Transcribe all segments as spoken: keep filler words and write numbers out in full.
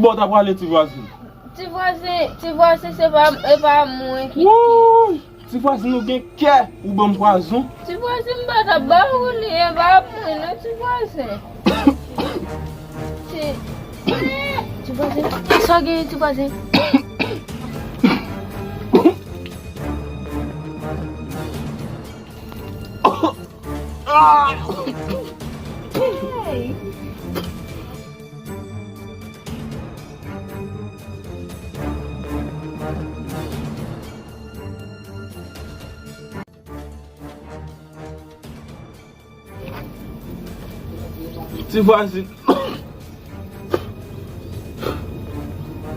Bon, ta prale ti vwazen. Ti vwazen, ti vwazen, se pa, e pa mwen ki, ki Wouy! Ti vwazen, ou gen kè, ou ban m pwazon. Ti vwazen, m pa ta ba ou li, e pa mwen non, ti vwazen. Ti, ti vwazen, sa w gen, ti vwazen? Hey! Ti vwazen.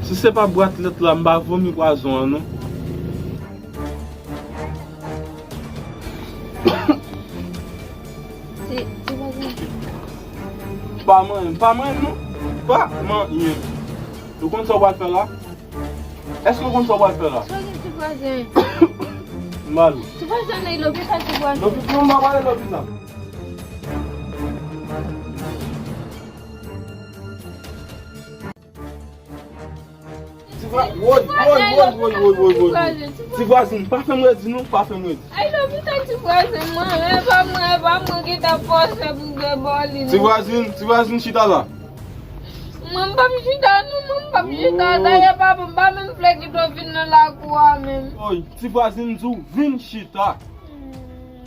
Si se pa bwat lèt la, m pa vomi pwazon an, non. Ti, ti vwazen. Pa manyen, pa manyen, non. Pa manyen. Ou konn sa w pral fè la? Èske w konn sa w pral fè la? Sa w gen, ti vwazen? M ale. Ti vwazen, ann lopital, ti vwazen. Lopital, non, m pa prale lopital. Ti vwa-, woy, woy, woy. Ti vwazen, pa fè m redi non, pa fè m redi. Ay, lopital, ti vwazen, mwen, e pa mwen, e pa mwen ki ta fòse pou m te ba w li non. Ti vwazen, ti vwazen, chita la. Mwen, m p ap chita non, mwen, m p ap chita. Dayè, papa, m pa menm vle kite w vin nan lakou a menm. Oy, ti vwazen, m di w, vin chita.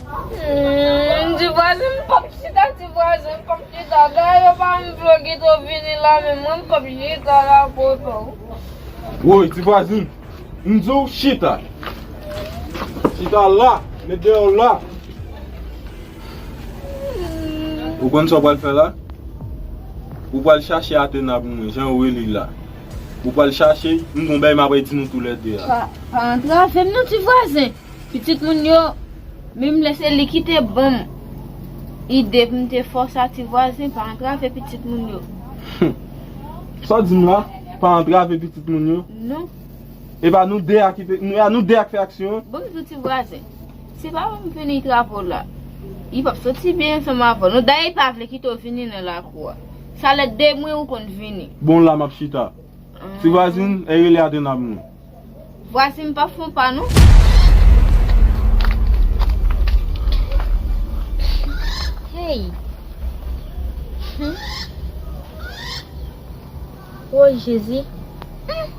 Hmm, ti vwazen, m p ap chita, ti vwazen, m p ap chita. Dayè, yo pa menm vle kite w vini la menm, mwen, m p ap chita la, papa. Woy, ti vwazen, m di w chita. Chita la, met dèyè w la. Ou konn sa w pral fè la? Ou pral chache Atena pou mwen, jan yo rele l la. Ou pral chache, m gon bagay m ap di nou toulède a. Pa, pa antrave m non, ti vwazen. Pitit moun yo, menm lè se li ki te ban m ide pou m te fè w sa, ti vwazen, pa antrave pitit moun yo. Sa w di m la? Pa antrave pitit moun yo? Non. E pa nou de a ki te, nou, a nou de a k fè aksyon an? Bon, m di w ti vwazen, si papa m vini travay la, li p ap soti byen ansanm avè w. Non, dayè, li pa vle kite w vini nan lakou a. Sa lè de mwen ou konn vini. Bon, la m ap chita. Ti vwazen, e rele Atena pou mwen. Vwazen, m p ap fè w pa non. Hey. Hmm. Woy, Jezi. Hmm.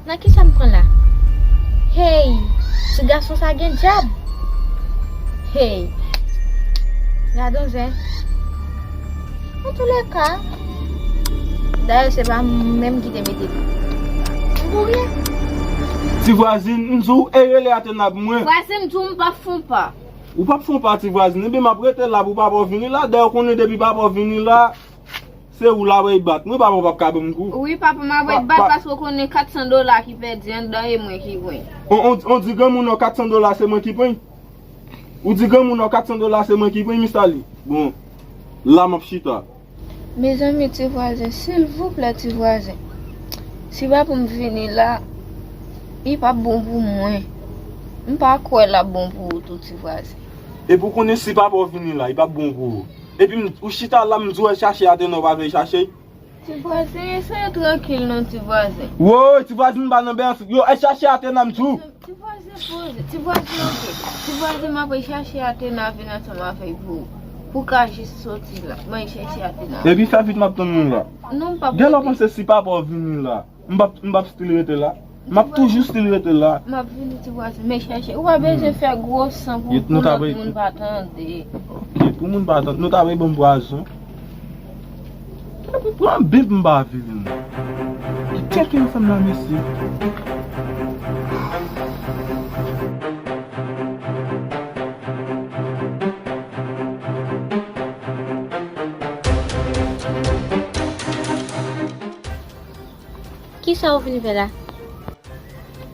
Nan kisa m pran la? Hey! Ti gason sa gen djab! Hey! Gadon zen. Antoulèka, dayè se pa mwen menm ki te mete m pou ryen. Ti vwazen, m di w, e rele Atena pou mwen. Vwazen, m di w m p ap fè w pa. Ou p ap fè w pa, ti vwazen. Ebyen, m ap rete la pou papa w vini la. Dayè, ou konnen depi papa w vini la, se ou l ap bay bat. Mwen, papa w p ap ka ban m kou. Wi, papa m ap bay bat paske w konnen kat san dola ki pèdi anndan e mwen ki pran. On, on, on di granmoun nan kat san dola se mwen ki pran. Ou di granmoun nan kat san dola se mwen ki pran, Mistali. Bon, la m ap chita. Mezanmi, ti vwazen, silvouplè, ti vwazen. Si papa m vini la, li p ap bon pou mwen. M pa kwè l ap bon pou ou tou, ti vwazen. Epi w konnen si papa w vini la, li p ap bon pou ou. Epi m, ou chita la, m di w al chache Atena, ou pa vle chache. Ti vwazen, eseye trankil non, ti vwazen. Woy, ti vwazen, m pa nan bèyans. Yo, al chache Atena, m di w. Ti vwazen, poze. Ti vwazen, oke. Ti vwazen, m ap al chache Atena vin ansanm avèk ou. Pou ka jis soti la. Mwen al chache Atena. Epi fè vit, m ap tann nou la. Non, m p ap rete. Gen lè w panse si papa w vini la. M p ap, m p ap still rete la. M ap toujou still rete la. M ap vini, ti vwazen, men chèche. Ou pa bezwen fè gwo san pou, pou lòt moun pa tande. Ok, pou moun pa tande. Nou ta bay ban m pwazon. Epi pran bib m pa vini. Ki tchèke ansanm la, mesye. Kisa w vin fè la?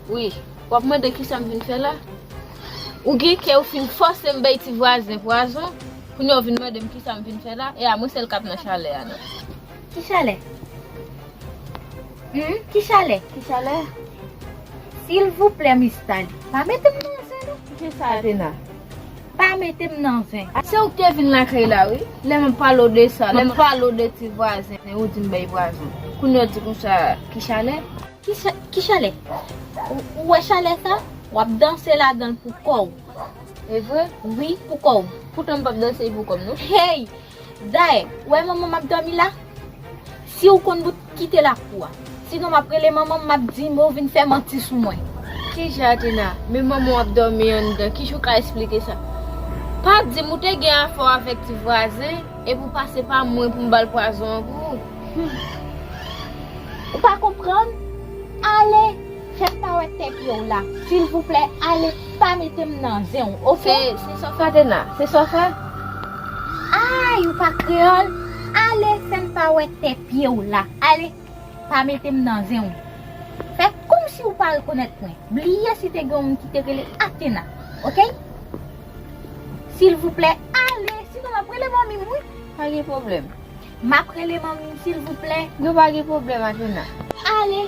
Wi, w ap mande kisa m vin fè la? Ou gen kè ou fin fòse m bay ti vwazen pwazon, kounye a w vin mande m kisa m vin fè la, e a mwen sèl k ap nan chalè a non. Ki chalè? Hmm, ki chalè? Ki chalè? Silvouplè, Mistali, pa mete m nan zen non. Ki sa? Atena. Pa mete m nan zen. Se ou ki te vin lakay la, wi. Lè m ap pale w de sa, lè m ap pale w de ti vwazen, ou di m bay pwazon. Kounye a w di konsa, ki chalè? Ki cha-, ki chalè? Ou, ou wè chalè sa? W ap danse ladan l pou kò w. E vre? Wi, pou kò w. Poutan m p ap danse pou kò m, non. Hey! Dayè, ou wè manman m ap dòmi la? Si w konn bout kite lakou a. Sinon, m ap rele manman m, m ap di men w vin fè manti sou mwen. Kijan, Atena? Men manman w ap dòmi anndan. Kijan w ka esplike sa? Pa di m ou te gen afè w avèk ti vwazen, epi w pase pa mwen pou m ba l pwazon an pou ou. Hmm. Ou pa konprann? Ale, fè m pa wè tè pye w la. Silvouplè, ale, pa mete m nan zen w, oke? Se, se sa w fè, Atena? Se sa w fè? Ay, ou pa kreyòl? Ale, fè m pa wè tè pye w la. Ale, pa mete m nan zen w. Fè kòmsi w pa rekonèt mwen. Bliye si te gen yon moun ki te rele Atena, oke? Silvouplè, ale, sinon m ap rele manmi m, wi. Pa gen pwoblèm. M ap rele manmi m, silvouplè. Yo, pa gen pwoblèm, Atena. Ale.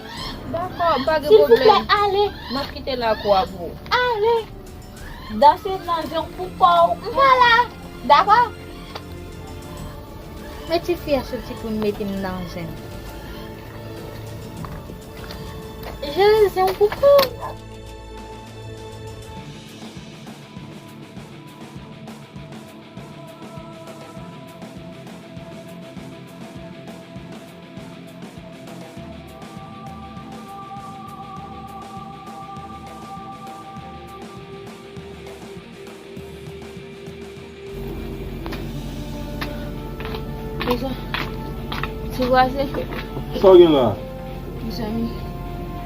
Dakò, pa gen pwoblèm. Silvouplè, ale. M ap kite lakou a pou ou. Ale. Danse nan zen w pou kò w. M pa la. Dakò? Men tifi a soti pou l mete m nan zen. Jere zen w pou kò w. Mezon, ti vwazen. Sa w gen la? Mezanmi,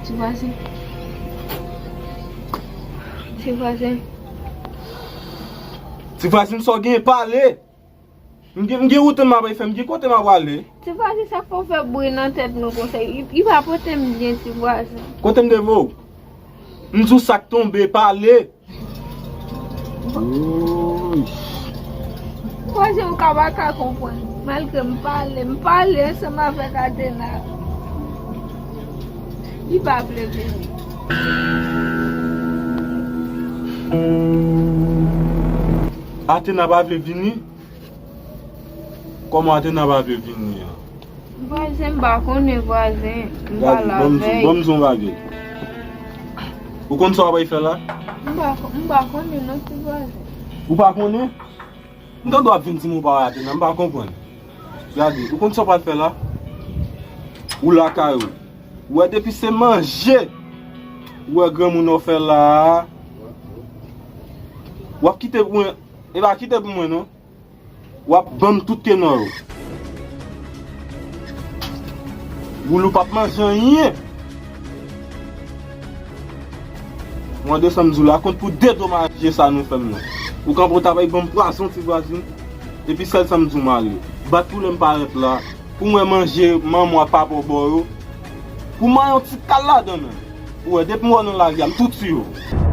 ti vwazen. Ti vwazen. Ti vwazen, sa w gen? Pale! M gen, m gen wout m ap fè, m gen kote m ap prale. Ti vwazen, sa k fè w fè bri nan tèt nou konsa? Li, li pa pote m byen, ti vwazen. Kote m te voye w? M di w sa k tonbe, pale. Ti vwazen, ou ka pa ka konprann. Malgre m pale, m pale ansanm avèk Atena. Li pa vle vini. Atena pa vle vini? Kòman Atena pa vle vini an? Vwazen, m pa konnen, vwazen. M pale avè l. Ban m di w yon bagay. Ou konn sa w ap fè la? M pa ko-, m pa konnen non, ti vwazen. Ou pa konnen? M tande w ap vin di m ou pa wè Atena, m pa konprann. Gade, ou konn sa w pral fè la? Ou lakay ou. Ou wè depi se manje, ou wè granmoun w fè la a, w ap kite pou mwen, e pa kite pou mwen non. W ap ban m tout kenò yo. Boulou p ap manje anyen. Mwen desann m di w la, kont pou dedomaje sa nou fè m nan. Ou kanpe w ta bay ban m pwazon ti vwazen. Epi sèl sa m di w m ale. Bat pou lè m parèt la, pou mwen manje manman w ak papa w ba w yo. Pou m yon ti kal ladan menm. Ou wè, depi m wè w nan lari a, m tou tiye w.